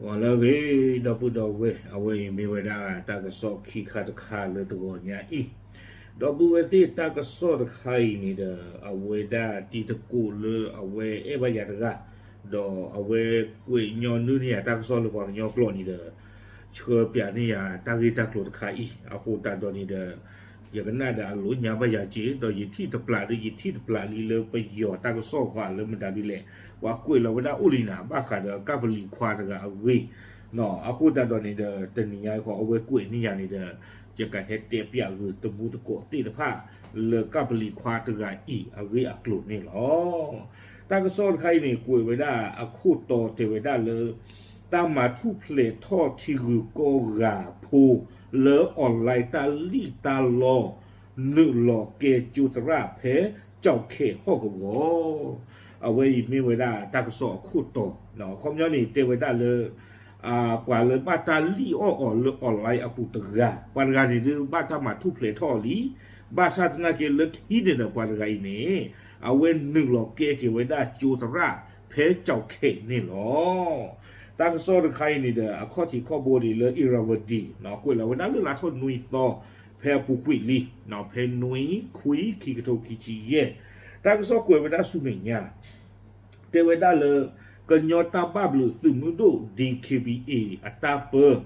အိၣ်လၢအဂ့ၤ ဒီပုၢ်ဒီဝဲၢ်, အဝဲအံၤမ့ၢ်ဝဲဒၣ်တၢ်ကစီၣ်ခံခါတခါလၢတဂီၤညါအံၤ, ဒီပုၢ်ဝဲၢ်သ့ၣ် တၢ်ကစီၣ်တခါအံၤန့ၣ်ဒီး အဝဲဒၣ်တံၤသကိးလၢအဝဲအဲၣ်ဘၣ်ယၤတဂၤ, ဒီးအဝဲကွဲးညီနုၢ်န့ၢ်ယၤတၢ်ကစီၣ်လၢပှၤကညီကျိာ်န့ၣ်ဒီး ဆှၢပၠးန့ၢ်ယၤတၢ်ဂ့ၢ်တၢ်ကျိၤတခါအံၤ, အဃိသတးဒီးန့ၣ်ဒီး ယကနၣ်ဒီးအလိၣ်ညါဘၣ်ယၤက့ၤ, ဒီးယထံၣ်တပျးဒီး ယထံၣ်တပျးလံလၢပယီၤတၢ်ကစီၣ်ဃီလၢမတၤဒ်လဲၣ်, ပှၤကွဲးလီၤဝဲဒၣ်အိၣ်လံနၤ ဘၣ်ဃးဒီးကပလံၤခွါတဂၤအဂ့ၢ်, အဃိသတးဒီးန့ၣ်ဒီး တနံၤညါဃီအဝဲကွဲးန့ၢ်ယၤန့ၣ်ဒီး ယကဟဲတဲပၠးဂ့ၤတမူသကိးသ့ၣ်တဖၣ် လၢကပလံၤခွါတဂၤအံၤအဂ့ၢ်အကျိၤန့ၣ်လီၤ. တၢ်ကစီၣ်တခါအံၤန့ၣ် ကွဲးဝဲဒၣ်အခိၣ်တီတဲဝဲဒၣ်လၢ တၢ်မၤထူၣ်ဖျဲးထီၣ်ထံဂုၤကီၢ်ဂၤဖိ လၢ online တၢ်လံၣ်တၢ်လီ နုာ်လီၤကဲကၠိသရၣ်ဖဲကၠီၣ်ခဲၣ်ဟီၣ်ကဝီၤ, အဝဲအံၤမ့ၢ်ဝဲဒၣ်တၢ်ကစီၣ်အခိၣ်တီ, အခီပညီန့ၣ်တဲဝဲဒၣ်လၢ ပှၤလၢဘၣ်တၢ်လံၣ်အီၣ်အီၤလၢ online အပူၤတဂၤ, ပှၤတဂၤန့ၣ်ဒုး ဘၣ်တၢ်မၤထူၣ်ဖျဲးထီၣ်အီၤလံ, ဘၣ်ဆၣ်သနာ်က့လၢခံန့ၣ်ဒီး ပှၤတဂၤအံၤန့ၣ် အဝဲနုာ်လီၤကဲက့ၤဝဲဒၣ်ကၠိသရၣ်ဖဲကၠီၣ်ခဲၣ်န့ၣ်လီၤ. တၢ်ကစီၣ်တခါအံၤန့ၣ်ဒီး အခီၣ်ထံးခီၣ်ဘိန့ၣ်လၢ Irrawaddy ကွဲးလီၤဝဲဒၣ်လၢလါထီၣ်နွံသီ ဖဲအပူၤကွံာ်လံ, ဖဲနွံခွံခံကထိခံဆံယဲၢ်, တၢ်ကစီၣ်ကွဲးဝဲဒၣ်ဆူမဲာ်ညါ တဲဝဲဒၣ်လၢ ကညီတၢ်ဘၣ်ဘျုးသုးမုၢ်ဒိၣ် DKBA အတၢ်ပၢ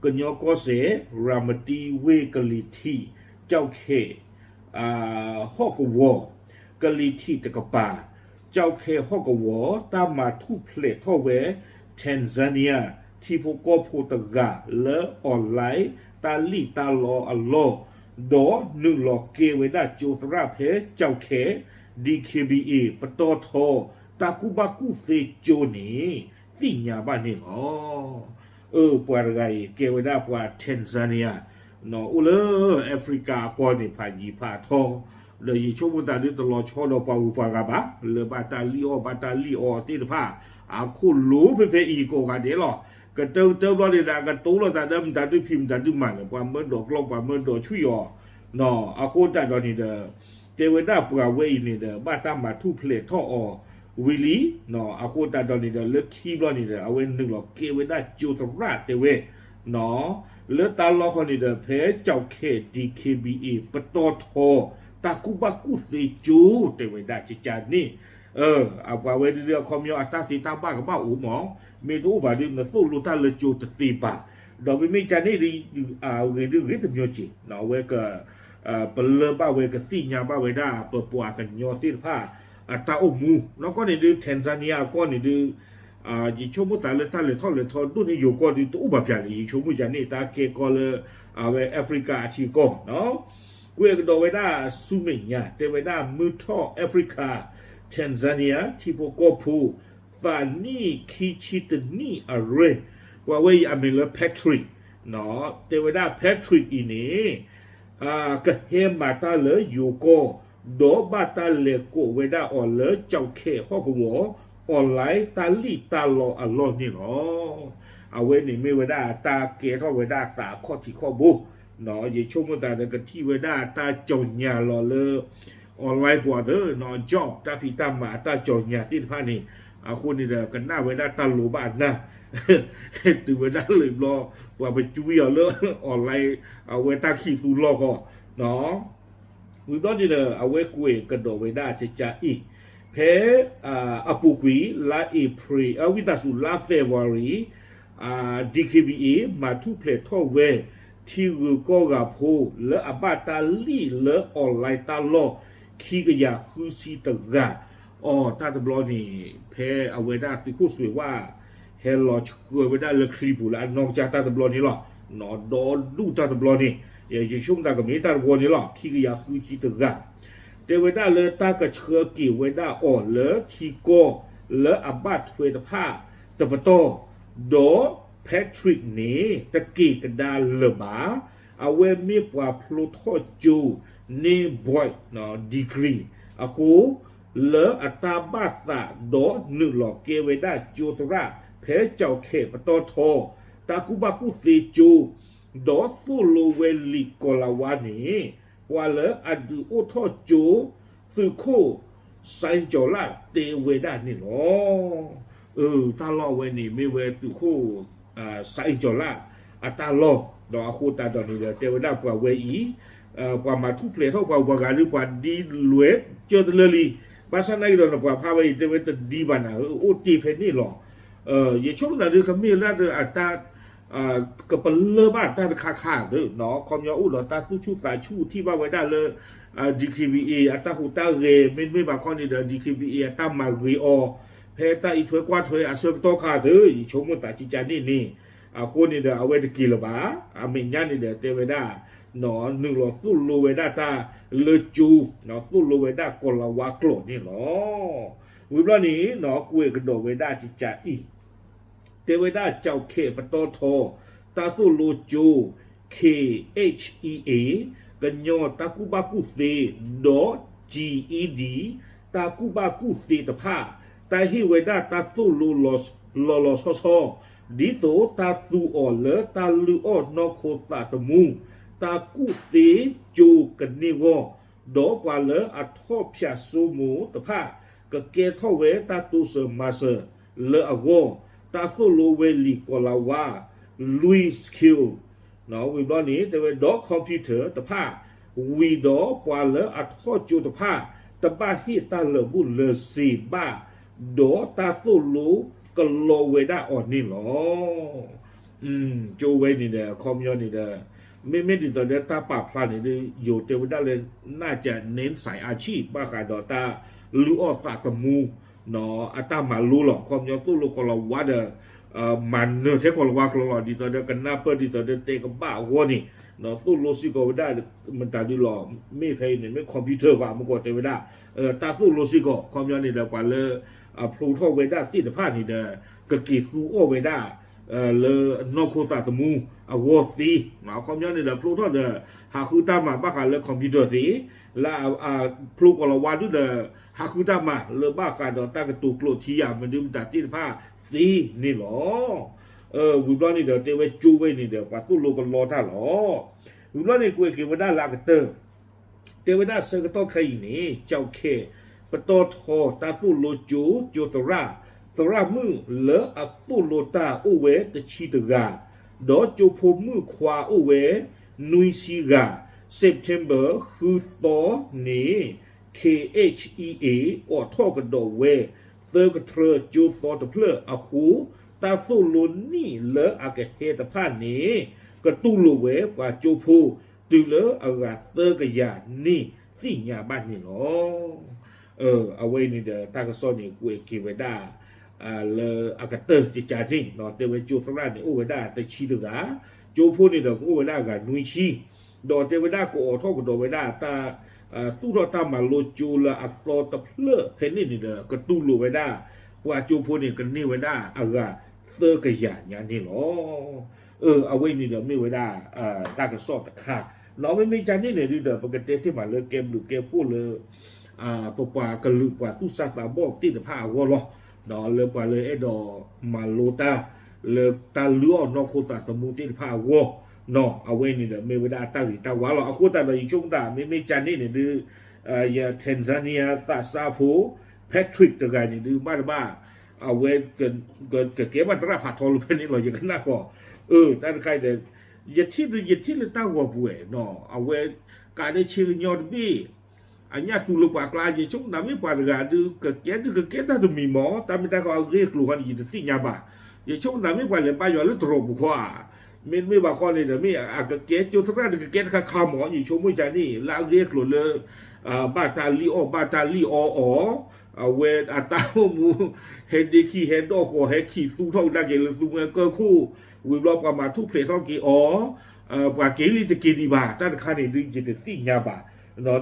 ကညီကီၢ်စဲၣ် ရၤမတံဝ့ၢ် ကလံၤထံး ကၠီၣ်ခဲၣ် ဟီၣ်ကဝီၤ ကလံၤထံးတကပၤ ကၠီၣ်ခဲၣ်ဟီၣ်ကဝီၤ တၢ်မၤထူၣ်ဖျဲးထီၣ်ဝဲ Tanzania ထံဖိကီၢ်ဖိတဂၤလၢ online တၢ်လံၣ်တၢ်လီအလီၢ်, ဒီးနုာ်လီၤကဲဝဲဒၣ်ကၠိသရၣ်ဖဲကၠီၣ်ခဲၣ် DKBA ပတီၢ်ထီ တၢ်ကူၣ်ဘၣ်ကူၣ်သ့ကၠိန့ၣ် သ့ၣ်ညါဘၣ်န့ၣ်လီၤ. အၢ ပှၤတဂၤအံၤ ကဲဝဲဒၣ်ပှၤ Tanzania အိၣ်လၢ Africa အကီၢ်န့ၣ် ဖးယံၤဖးထီ, ဒီးယဆိကမိၣ်သးဒုးတလီၤဆီဒီးပှၤဂုၤပှၤဂၤဘၣ်, လၢဘၣ်တၢ်လံၣ်အီၣ်ဘၣ်တၢ်လံၣ်အီအီၤသ့ၣ်တဖၣ် အခိၣ်လိၤဖဲဖဲအံၤကိးဂၤဒဲးလီၤ. ကတၢၢ်ကတၢၢ်ဘျီန့ၣ်ဒီး အကတိၤလိာ်သးဒီးမတၤဒုးဖံးမတၤဒုးမၤန့ၣ် ပှၤမၢဒီးကျီ ပှၤမၢဒီးဆွံၣ်အီၤ, အဃိသတးဒီးန့ၣ်ဒီး တဲဝဲဒၣ်ပှၤဝဲအံၤန့ၣ်ဒီး ဘၣ်တၢ်မၤထူၣ်ဖျဲးထီၣ်အီၤဝံၤလံ, အဃိသတးဒီးန့ၣ်ဒီး လၢခံဘျီန့ၣ်ဒီး အဝဲနုာ်လီၤကဲဝဲဒၣ်ကၠိသရၣ်တဲဝဲ, လၢတၢ်လီၢ်ဃီန့ၣ်ဒီး ဖဲကၠီၣ်ခဲၣ် DKBA ပတီၢ်ထီ တၢ်ကူၣ်ဘၣ်ကူၣ်သ့ကၠိ တဲဝဲဒၣ်ကကန့ၣ်, အပှၤဝဲဒုးအခီပညီအတၢ်သ့တၢ်ဘၣ်ကဘၣ်အိၣ်မး, မ့ၢ်တအိၣ်ဘၣ်ဒုး နသိၣ်လိတၢ်လၢကၠိတသ့ဘၣ်, ဒီးမ့မ့ၢ်ကန့ၣ်ဒုး အဂ့ၤဒုးဂ့ၤတမံၤက့ၤ, အဝဲက ပလၢၢ်ဘၣ်ဝဲကသ့ၣ်ညါဘၣ်ဝဲဒၣ် ပပှၤကညီသ့ၣ်တဖၣ် အတၢ်အိၣ်မူ, နီၢ်ကီၢ်န့ၣ်ဒုး Tanzania အကီၢ်န့ၣ်ဒုး ယဆိကမိၣ်သးလၢတၢ်လဲၤထီၣ်လဲၤထီဒိၣ်န့ၢ်ယိၤကီၢ်ဒုးတအိၣ်ဘၣ်ဖျါလံ, ယဆိကမိၣ်ယၤန့ၣ် တၢ်ကဲကီၢ်လၢ အဝဲ Africa အထံအကီၢ်, ကွဲးကဒီးဝဲဒၣ်ဆူမဲာ်ညါ တဲဝဲဒၣ်မုၢ်ထီၣ် Africa Tanzania ထံဖိကီၢ်ဖိ သးနံၣ်ခံဆံတနံၣ်အရွဲၣ်, ပှၤဝဲအံၤအမံၤလၢ Patrick, တဲဝဲဒၣ် Patrick အံၤန့ၣ် ကဟဲမၤတၢ်လၢယိၤကီၢ်, ဒီးဘၣ်တၢ်လဲၤကိးဝဲဒၣ်အီၤလၢကၠီၣ်ခဲၣ်ဟီၣ်ကဝီၤ online တၢ်လံၣ်တၢ်လီအလီၢ်န့ၣ်လီၤ. အဝဲန့ၣ်မ့ၢ်ဝဲဒၣ်တၢ်ကဲထီၣ်ဝဲဒၣ်သးအခီၣ်ထံးခီၣ်ဘိ, ယဆိကမိၣ်သးဒီးကထံၣ်ဝဲဒၣ်တၢ်ကၠီၣ်ညါလီၤလၢ online ပှၤသၢ job တၢ်ဖံးတၢ်မၤအတၢ်ကၠီၣ်ညါသ့ၣ်တဖၣ်န့ၣ်, အဃိန့ၣ်ဒီးကနၣ်ဝဲဒၣ်တၢ်လိၤဘၣ်အနၢ်, တုၤဝဲဒၣ်လၢဘျီ ပှၤပကွံအီၤလၢ online အဝဲတၢ်ခံးသူလီၢ်ဃီ ဝံၤဘျီန့ၣ်ဒီး အဝဲကွဲးကဒီးဝဲဒၣ်ကကအံၤ, ဖဲ အပူၤကွံာ် လါအ့ဖြ့ၣ် ဝံသးစူၤ လါ February DKBA မၤထူၣ်ဖျဲးထီၣ်ဝဲ ထံဂုၤကီၢ်ဂၤဖိ လၢအဘၣ်တၢ်လံၣ်လၢ online တၢ်လီၢ် ခံကယၤဃုဆံတဂၤ, အီၤတၢ်တဘျီန့ၣ် ဖဲအဝဲဒၣ်သုးခိၣ်စွ့ၤဝၣ် ဟဲလီၤဆှၢဝဲဒၣ်လၢချံပူၤလၢအနီၢ်ကစၢ်တၢ်တဘျီန့ၣ်လီၤ. ဒီဒူၣ်တၢ်တဘျီန့ၣ် ယဆိကမိၣ်သးကမ့ၢ်တၢ်တဘျီန့ၣ်လီၤ ခံကယၤဃုဆံတဂၤ, တဲဝဲဒၣ်လၢတၢ်ကဆှၢက့ၤဝဲဒၣ်အီၤလၢထံကီၢ်လၢအဘၣ်ထွဲတဖၣ်တပတီၢ်, ဒီး Patrick န့ၣ် တက့ၤကဒါလၢၤဘၣ်, အဝဲမ့ၢ်ပှၤဖျိထီၣ်ကၠိ န့ၢ် ဘွဲ့ degree အဃိ လၢအတၢ်ဘၣ်သးဒီးနုာ်လီၤကဲဝဲဒၣ်ကၠိသရၣ် ဖဲကၠီၣ်ခဲၣ်ပတီၢ်ထီ တၢ်ကူၣ်ဘၣ်ကူၣ်သ့ကၠိ, ဒီးသိၣ်လိဝဲလံာ်ကီၤလၤဝါန့ၣ် ပှၤလၢအဒုးအိၣ်ထီၣ်ကၠိ သုးခိၣ် စဲကၠီၤလၢ် တဲဝဲဒၣ်န့ၣ်လီၤ. အၢ တၢ်လီၢ်အဝဲန့ၣ် မ့ၢ်ဝဲသုးခိၣ် စးအ့ၣ်ကၠီၤလၣ်အတၢ်လီၢ်, ဒီးအဃိသတးဒီးန့ၣ်ဒီး တဲဝဲဒၣ်ပှၤဝဲအံၤ ပှၤမၤထူၣ်ဖျဲးထီၣ်ပှၤ ပှၤဂၤဒုး ပှၤဒ်လဲၣ်ကၢတလၢလံ, ဘၣ်ဆၣ်နာ်က့ၤဒီးန့ၣ် ပှၤဖးဝဲအံၤ တဲဝဲတဒ်ဘၣ်နၤဧၢ, အိၣ်တ့ၢ်ဖဲန့ၣ်လီၤ. ယဆိကမိၣ်သးဒုး ကမ့ၢ်လၢအတၢ် ကပလၢၢ်ဘၣ်တၢ်တခါခါသ့ၣ်နီၤ, ခီပညီအိၣ်ဒီးတၢ်သူၣ်ဆူၣ်သးဆူၣ် ထံၣ်ဘၣ်ဝဲဒၣ်လၢ DKBA အတၢ်ဟူးတၢ်ဂဲၤ မ့တမ့ၢ်ဘၣ်ခီန့ၣ်ဒီး DKBA အတၢ်မၤဂ့ၤအီၤ ဖဲတၢ်အံးထွဲကွၢ်ထွဲအဆၢကတီၢ်ခါသ့ၣ်, ယဆိကမိၣ်သးကကန့ၣ်န့ၣ်, အဃိန့ၣ်ဒီး အဝဲတက့ၤလၢၤဘၣ်, အမဲာ်ညါန့ၣ်ဒီး တဲဝဲဒၣ် နုာ်လီၤသိၣ်လိဝဲဒၣ်တၢ်လၢကၠိ, သိၣ်လိဝဲဒၣ်ကီၤလၤဝါကျိာ်န့ၣ်လီၤ. ဝံၤဘျီန့ၣ် ကွဲးကဒီးဝဲဒၣ်ကကအံၤ တဲဝဲဒၣ် ကၠီၣ်ခဲၣ်ပတီၢ်ထီ တၢ်သိၣ်လိကၠိ KHEA ကညီတၢ်ကူၣ်ဘၣ်ကူၣ်သ့ ဒီး GED တၢ်ကူၣ်ဘၣ်ကူၣ်သ့တဖၣ် တၢ်ဟ့ၣ်ဝဲဒၣ်တၢ်သိၣ်လိလီၤလီၤဆီဆီ ဒ်သိးတၢ်သူအီၤလၢတၢ်လုၢ်အီၣ်နီၢ်ခိသးသမူ တၢ်ကူၣ်သ့ကၠိကန့ၢ်ဂီၢ်, ဒီးပှၤလၢအထီၣ်ဖၠၣ်စိမိၤတဖၣ် ကကဲထီၣ်ဝဲတၢ်တိစၢၤမၤစၢၤလၢအဂီၢ်, တၢ်သိၣ်လိဝဲလံာ်ကီၤလၤဝါ လွံၢ် skill ဝံၤဘျီန့ၣ် တဲဝဲဒီး computer တဖၣ်, ဝံၤဒီးပှၤလၢအထီၣ်ကၠိတဖၣ် တဘၣ်ဟ့ၣ်တၢ်လၢာ်ဘူၣ်လၢာ်စ့ၤဘၣ်, ဒီးတၢ်သိၣ်လိကလီဝဲဒၣ်အီၤန့ၣ်လီၤ. ကၠိဝဲန့ၣ်ဒီး အခီပညီန့ၣ်ဒီး မ့မ့ၢ်ဒ်သိးဒီးတၢ်ပာ်ဖျါန့ၣ်ဒီး ယိၤတဲဝဲဒၣ်လၢ နာ်က နၢၣ်စဲးအါဆံၣ် ဘၣ်ဃးဒီးတၢ်လုၢ်အီၣ်သးသမူ အတၢ်မၤလိလီၤ. အခီပညီသိၣ်လိကီၤလၤဝါဒီး မၤနၢၤထဲကီၤလၤဝါကျိာ်လီၤ. ဒ်သိးဒီးကနၢ်ပၢၢ်ဒ်သိးဒီးတဲကဘၣ်အဂီၢ်န့ၣ် သိၣ်လိစ့ၢ်ကီးဝဲဒၣ် မတၤဒုလီၤ မ့ၢ်ဖဲအံၤန့ၣ် မ့ၢ် computer ဘၣ် မ့ၢ်ကီးတဲဝဲဒၣ် တၢ်သိၣ်လိစ့ၢ်ကီး အခီပညီန့ၣ်ဒီး ပှၤလၢ အဖျိထီၣ်ဝဲဒၣ်သ့ၣ်တဖၣ်န့ၣ်ဒီး ကက့ၤသူအီၣ်ဝဲဒၣ် လၢနီၢ်ခိသးသမူအဂီၢ်သ့, အခီပညီန့ၣ်ဒီး ဖျိထီၣ်ဒီး ဟးဃုတၢ်မၤဘၣ်ဃးလၢ computer သ့, လၢ ဖျိကီၤလၤဝါဒုဒီး ဟးဃုတၢ်မၤလၢဘၣ်ဃးဒီးတၢ်ကတိၤကျိးထံယၤ မနုၤမတၤသ့ၣ်တဖၣ်သ့န့ၣ်လီၤ. ဝံၤဘျီန့ၣ်ဒီး တဲဝဲကၠိဝဲန့ၣ်ဒီး ပှၤသိၣ်လိကလီတၢ်လီၤ. ဝံၤဘျီန့ၣ် ကွဲးက့ၤဝဲဒၣ်လၢအကတၢၢ် တဲဝဲဒၣ်ဆၢကတီၢ်ခဲအံၤန့ၣ် ကၠီၣ်ခဲၣ် ပတီၢ်ထီ တၢ်သိၣ်လိကၠိ ကၠိသရၣ်, သရၣ်မုၣ်လၢအသိၣ်လိတၢ်အိၣ်ဝဲတဆံတဂၤ, ဒီးကၠိဖိမုၣ်ခွါအိၣ်ဝဲ နွံဆံဂၤ, September ဃုသီန့ၣ် KHEA အိးထီၣ်ကဒီးဝဲ သၢကထြၢကၠိသီတဖျၢၣ်အဃိ, တၢ်သိၣ်လိနံၣ်လၢအကဟဲတဖၣ်န့ၣ် ကတူၢ်လိာ်ဝဲပှၤကၠိဖိ တုၤလၢအဂၤသၢကယၤန့ၣ်သ့ၣ်ညါဘၣ်န့ၣ်လီၤ. အဝဲအံၤန့ၣ်ဒီး တၢ်ကစီၣ်န့ၣ် ကွဲးက့ၤဝဲဒၣ် လၢအကတၢၢ်ကကန့ၣ် တဲဝဲကၠိသရၣ်န့ၣ် အိၣ်ဝဲဒၣ်တဆံတဂၤ, ကၠိဖိန့ၣ်ဒီး ကအိၣ်ဝဲဒၣ်အဂၤနွံဆံ, ဒီးတဲဝဲဒၣ်ကအိးထီၣ်ကဒီးဝဲဒၣ်တၢ် သူၣ်ထီၣ်တၢ်မၤလိကၠိလၢအသီတဖျၢၣ်ဖဲန့ၣ်န့ၣ်ဒီး ကတူၢ်လိာ်ဝဲဒၣ် ပှၤကၠိဖိန့ၣ် ကန့ၢ်ဝဲဒၣ်အဂၤသၢကယၤညါန့ၣ်လီၤ. အဝဲအံၤန့ၣ်ဒီးမ့ၢ်ဝဲဒၣ် တၢ်ကစီၣ်တခါ, မ့မ့ၢ်ကန့ၣ်န့ၣ်ဒုဒီး ပကတဲတ့ၢ်မးလၢကဲဘျုးကဲဖှိၣ်လၢ ပပှၤကလုာ်ပှၤသူၣ်စၢ်သးဘီၣ်သ့ၣ်တဖၣ်အဂီၢ်လီၤ. လၢပှၤလၢအဲၣ်ဒိးမၤလိတၢ် လၢတၢ်လုၢ်အီၣ်နီၢ်ခိသးသမူသ့ၣ်တဖၣ်အဂီၢ်, အဝဲန့ၣ်ဒီးမ့ၢ်ဝဲဒၣ်အတၢ်ဂ့ၤတၢ်ဝါလီၤ. အဃိသတးဒီး ယဆိကမိၣ်သး မ့မ့ၢ်ကန့ၣ်န့ၣ်ဒု ယ Tanzania သးစၢ်ဖိ Patrick တဂၤန့ၣ်ဒု ဘၣ်တဘၣ် အဝဲ ကကဲဘၣ်သရၣ်ဖးထီလၢဖဲန့ၣ်လီၤ ယကနၣ်ဃီ, တၢ်တခါအံၤဒီး ယထံၣ်ယထံၣ်လၢတၢ်ဂီၤပူၤဝဲနီၤ အဝဲ ကးဒဲးဆ့ကညီတဘ့ၣ် အညၣ်သူလၢပှၤကျါ ယဆိကမိၣ်သးမ့ၢ်ပှၤတဂၤဒု ကကဲဒုကကဲတၢ်တမံၤမး တၢ်မ့ၢ်တၢ်ကီအဂ့ၢ်အကျိၤဃီန့ၣ် ယတသ့ၣ်ညါဘၣ်. ယဆိကမိၣ်သးမ့ၢ်ပှၤလဲၤဘါယွၤလၢတရီးပူၤခီဧါ, မ့တမ့ၢ်ဘၣ်ခီန့ၣ်ဒီး မ့ၢ်အကကဲကၠိသရၣ်တကကဲတခါခါမး ယဆိကမိၣ်ကန့ၣ် လၢအဂ့ၢ်အကျိၤလၢ ဘၣ်တၢ်လံၣ်အီၣ်ဘၣ်တၢ်လံၣ်အီအီၤ အဝဲအတၢ်အိၣ်မူ ဟဲဒ့ခံ ဟဲဒိၣ်ဃီၤ ဟဲခံးသူထီၣ်ကဒါက့ၤလၢသူမှဲကၢၢ်ခိၣ် ဝံၤဘျီပှၤမၤထူၣ်ဖျဲးထီၣ်က့ၤအီၤ ပှၤက့ၤလံတက့ၤဒံးဘၣ် တၢ်တခါန့ၣ်ဒုး ယတသ့ၣ်ညါဘၣ်,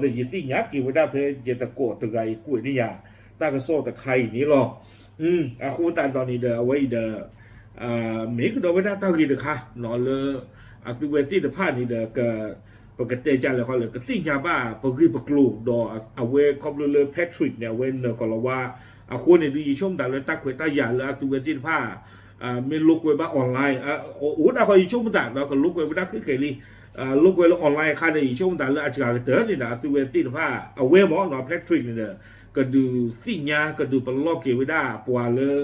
ဒီးယသ့ၣ်ညါက့ၤဝဲဒၣ်ဖဲယတကိးတဂၤအံၤကွဲးန့ၢ်ယၤ တၢ်ကစီၣ်တခါအံၤန့ၣ်လီၤ. အဃိသတးဒီးန့ၣ်ဒီး အဝဲအံၤဒီး မ့ၢ်ကဒီးဝဲဒၣ်တၢ်ဂ့ၤတခါ လၢ အသုဝဲသ့ၣ်တဖၣ်န့ၣ်ဒီး ပကတဲကလဲာ်ခီလၢ ကသ့ၣ်ညါဘၣ်ပဂ့ၢ်ပကျိၤ ဒီးအဝဲခီဖျိလၢ Patrick န့ၣ် အဝဲနၢၤကီၤလၤဝါ အဃိန့ၣ်ဒုး ယဆိကမိၣ်သးလၢတၢ်ခွဲးတၢ်ယာ်လၢအသုဝဲသ့ၣ်တဖၣ် မ့ၢ်လိာ်ကွဲဘၣ် online အိၣ်ဒၣ်ဃီ ယဆိကမိၣ်သးဒီး ကလိာ်ကွဲဝဲဒၣ်ဃ့ၢ်ဃဲၤလံ လိာ်ကွဲလၢ online အခါန့ၣ် ယဆိကမိၣ်သးလၢအစှၤကတၢၢ်န့ၣ်ဒီး အသုဝဲသ့ၣ်တဖၣ် အဝဲမ့ၢ်နီၤ Patrick န့ၣ်ဒီး ကဒုးသ့ၣ်ညါ ကဒုးပလီၢ်က့ၤဝဲဒၣ်ပှၤလၢ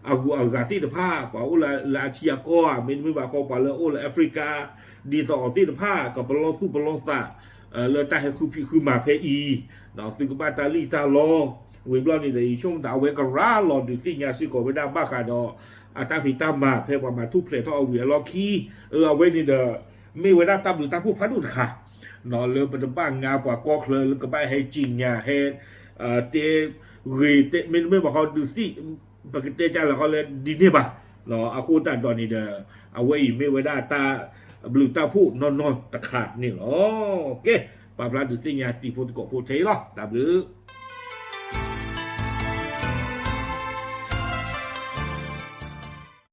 အဂုၤအဂၤသ့ၣ်တဖၣ် ပှၤအိၣ်လၢအထံအကီၢ်ဧါ မ့တမ့ၢ်ဘၣ်ဃီ ပှၤလၢအအိၣ်လၢ Africa ဒ်သိးအီၤသ့ၣ်တဖၣ် ကပလီၢ်သူၣ်ပလီၢ်သး လၢတၢ်ဟဲဃုဖံးဃုမၤဖဲအံၤ, သုကဘၣ်တၢ်လံၣ်တၢ်လီ ဝံၤဘျီန့ၣ်ဒီး ယဆိကမိၣ်သး အဝဲကရၤလီၤဒုးသ့ၣ်ညါစ့ၢ်ကီးဝဲဒၣ်ဘၣ်ဃးဒီး အတၢ်ဖံးတၢ်မၤဖဲပှၤမၤထူၣ်ဖျဲးထီၣ်အဝံၤအလီၢ်ခံ, အဝဲန့ၣ်ဒီး မ့ၢ်ဝဲဒၣ်တၢ်ဘျုးတၢ်ဖှိၣ်ဖးဒိၣ်တခါ လၢပတဘၣ်ငါပှၤကီၢ်ချၢ လၢကဘၣ်ဟဲက့ၤညါ ဟဲ တဲဂ့ၤ မ့တမ့ၢ်ဘၣ်ဃီဒုးသ့ၣ် ပကတဲကလဲာ်ဃီလၢဒ်န့ၣ်ဘၣ်. အဃိသတးဒီးန့ၣ်ဒီး အဝဲအံၤမ့ၢ်ဝဲဒၣ်တၢ်ဘျုးတၢ်ဖှိၣ်နီၢ်နီၢ်တခါန့ၣ်လီၤ. ကဲ, ပာ်ဖျါဒုးသ့ၣ်ညါတံၤဖိသကိးဖိထဲအံၤလီၤ. တၢ်ဘျုး